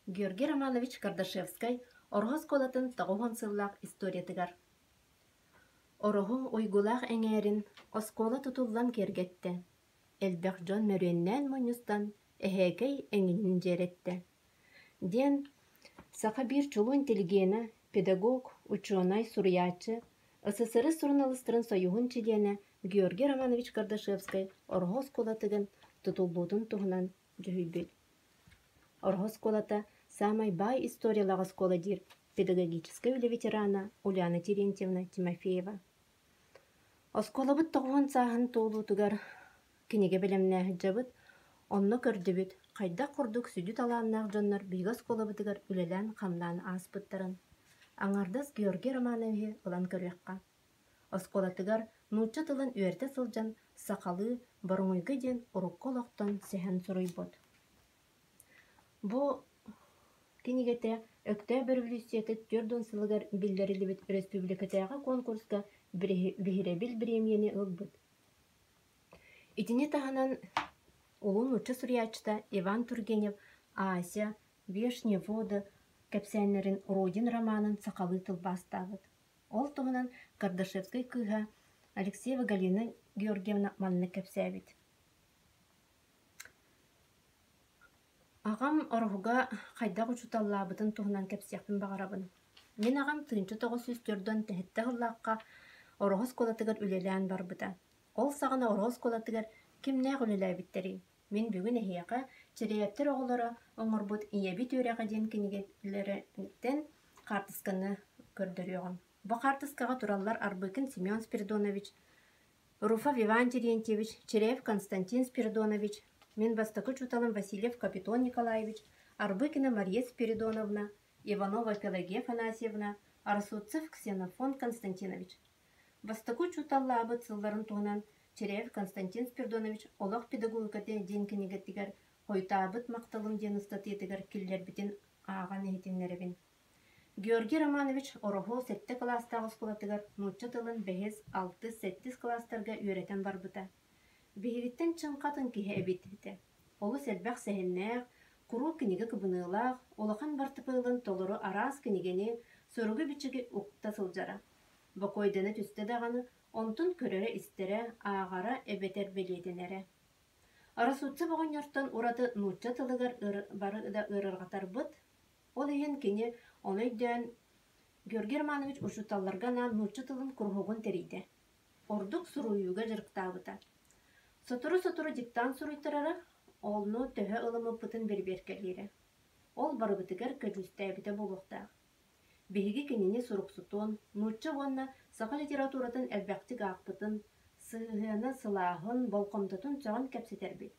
Георгий Романович Кардашевскай Ороһу оскуолатын 90 сыллаах историятыгар Ороһу уйгулаах эҥээрин оскуола тутуллан киэргэттэ, элбэх дьон мөрүөннээн мунньустан эһээкэй эҥинин дьиэрэттэ диэн саха биир чулуу интеллигенэ, педагог, учуонай, суруйааччы, СССР суруналыыстарын сойууһун чилиэнэ Георгий Романович Кардашевскай Ороһу оскуолатыгын тутуллуутун туһунан дьүһүйбүт. Ороһу оскуолата саамай баай историялаах оскуола диир педагогическай үлэ ветерана Ульяна Терентьевна Тимофеева. Оскуолабыт тоҕуһун сааһын туолуутугар кинигэ бэлэмнээх дьабыт, онно көрдүбүт, хайдах курдук сүдү талааннаах дьоннор биһиги оскуолабытыгар үлэлээн-хамнаан ааспыттарын. Аҥаардас Георгий Романовиһы ылан көрүөххэ. Оскуолатыгар нуучча тылын үөрэтэ сылдьан сахалыы Боруҥуйга диэн урукку олохтон сэһэн суруйбут. Бу кинигэтэ Өктөөп өрөбөлүүссүйэтэ 40 сылыгар биллэриллибит өрөспүүбүлүкэтээҕи куонкуруска биһирэбил бириэмийэни ылбыт. Итини таһынан улуу нуучча суруйааччыта Иван Тургенев «Ася», «Вешние воды» кэпсээннэрин Родин романын сахалыы тылбаастаабыт. Ол туһунан Кардашевскай кыыһа Алексеева Галина Георгиевна маннык кэпсээбит. Аҕам Ороһуга хайдах учууталлаабытын туһунан кэпсиэхпин баҕарабын. Мин аҕам 1904 тэһиттэ сыллаахха Ороһу оскуолатыгар үлэлээн барбыта. Ол саҕана Ороһу оскуолатыгар кимнээх үлэлээбиттэрий? Мин бүгүн эһиэхэ Чирээптэр оҕолоро оҥорбут «Ийэбит үөрэҕэ» диэн кинигэлэриттэн хаартысканы көрдөрүөҕүм. Бу хаартыскаҕа тураллар Арбыкин Семен Спиридонович, Руфов Иван Терентьевич, Чиряев Константин Спиридонович, мин бастакы учууталым Васильев Капитон Николаевич, Арбыкина Мария Спиридоновна, Иванова Пелагея Афанасьевна, Арасутцев Ксенофонт Константинович. Бастакы учууталлаабыт сылларын туһунан Чиряев Константин Спиридонович «Олох педагогиката» диэн кинигэтигэр «Хойутаабыт махталым» диэн ыстатыйатыгар киллэрбитин ааҕан иһитиннэрэбин. Георгий Романович Ороһу сэттэ кылаастаах оскуолатыгар нуучча тылын бэһис, алтыс, сэттис кылаастарга үөрэтэн барбыта. Биһигиттэн чыҥха атын киһи эбит этэ. Олус элбэх сэһэннээх, куруук кинигэ кыбыныылаах, улахан бартыпыалын толору араас кинигэни, суругу-бичиги укта сылдьара. Бокуойдана түстэ даҕаны, онтун көрөрө-истэрэ, ааҕара эбэтэр бэлиэтэнэрэ. Арасуцев оҕонньортон ураты нуучча тылыгар бары да ыарырҕатарбыт, Ол иһин кини ону өйдөөн, Георгий Романович учууталларга анаан нуучча тылын куруһуогун тэрийдэ. Ордук суруйууга дьарыктаабыта. Сотору-сотору диктант суруйтарара, онно төһө ылыммыппытын бэрэбиэркэлиирэ. Ол барыбытыгар көдьүүстээбитэ буолуохтаах. Биһиги кинини суруксутун, нуучча уонна саха литературатын элбэхтик аахпытын, сыһыана сылааһын, болҕомтотун сөҕөн кэпсэтэрбит.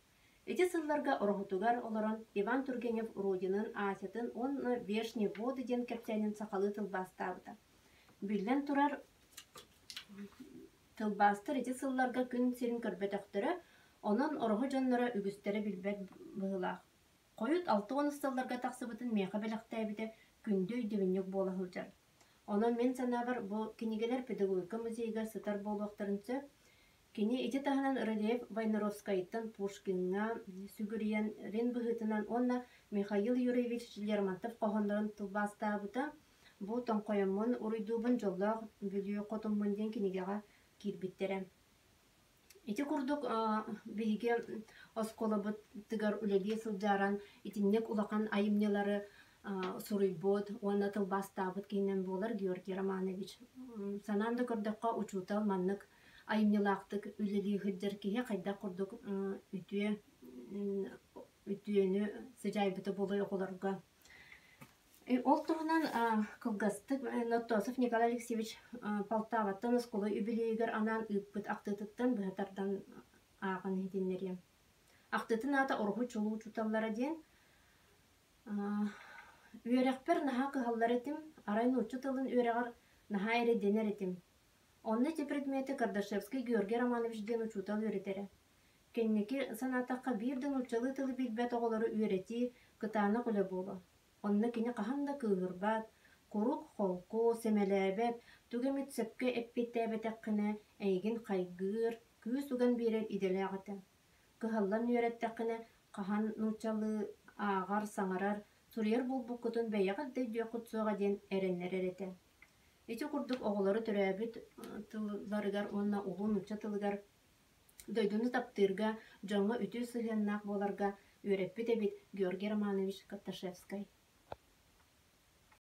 Ити сылларга Ороһутугар олорон Иван Тургенев Родинын, Асятын уонна Вешние воды диэн кэпсээнин сахалыы тылбаастаабыта. Биллэн турар, тылбаастар ити сылларга күн сирин көрбөтөхтөрө, онон Ороһу дьонноро үгүстэрэ билбэт быһыылаах. Хойут 60 сылларга тахсыбытын миэхэ бэлэхтээбитэ күндү өйдөбүнньүк буола сылдьар. Онон мин санаабар, бу кинигэлэр педагогика музейыгар сытар буолуохтарын сөп. Кини ити таһынан Рылеев Войнаровскайтан Пушкиҥҥа сүгүрүйэн рин быһыытынан уонна Михаил Юрьевич Лермонтов хоһооннорун тылбаастаабыта. Бу «Тоҥхойоммун уруйдуубун дьоллоох Бүлүү хотуммун» диэн кинигэҕэ киирбиттэрэ. Ити курдук биһиги оскуолабытыгар үлэлии сылдьаран итинник улахан айымньылары суруйбут уонна тылбаастаабыт киһинэн буолар Георгий Романович. Санаан да көрдөххө, учуутал маннык айымньылаахтык үлэлии сылдьар киһи хайдах курдук үтүө үтүөнү сыдьаайбыта буолуой оҕолорго. Ол туһунан кылгастык Ноттосов Николай Алексеевич Полтаваттан оскуола үбүлүөйүгэр анаан ыыппыт ахтыытыттан быһа тардан ааҕан иһитиннэриэм. Ахтыытын аата Ороһу чулуу учууталлара диэн. Үөрэхпэр наһаа кыһаллар этим, арай нуучча тылын үөрэҕэр наһаа эрэйдэнэр этим. Онно ити предмети Кардашевский Георгий Романович диэн учуутал үөрэтэрэ. Кэнники санаатахха биир да нууччалыы тылы билбэт оҕолору үөрэтии кытаанах үлэ буолуо. Онно кини хаһан да кыыһырбат, куруук холку, сэмэлээбэт, тугу эмит сөпкө эппиэттээбэтэххинэ эйигин хайгыыр, күүс уган биэрэр идэлээх этэ. Кыһаллан үөрэттэххинэ хаһан нууччалыы ааҕар, саҥарар, Суруйар буолбуккутун бэйэҕит да өйдүөххүт суоҕа диэн эрэннэрэр этэ. Ити курдук оҕолору төрөөбүт тылларыгар уонна улуу нуучча тылыгар дойдуну таптыырга, дьоҥҥо үтүө сыһыаннаах буоларга үөрэппит эбит Георгий Романович Карташевскай.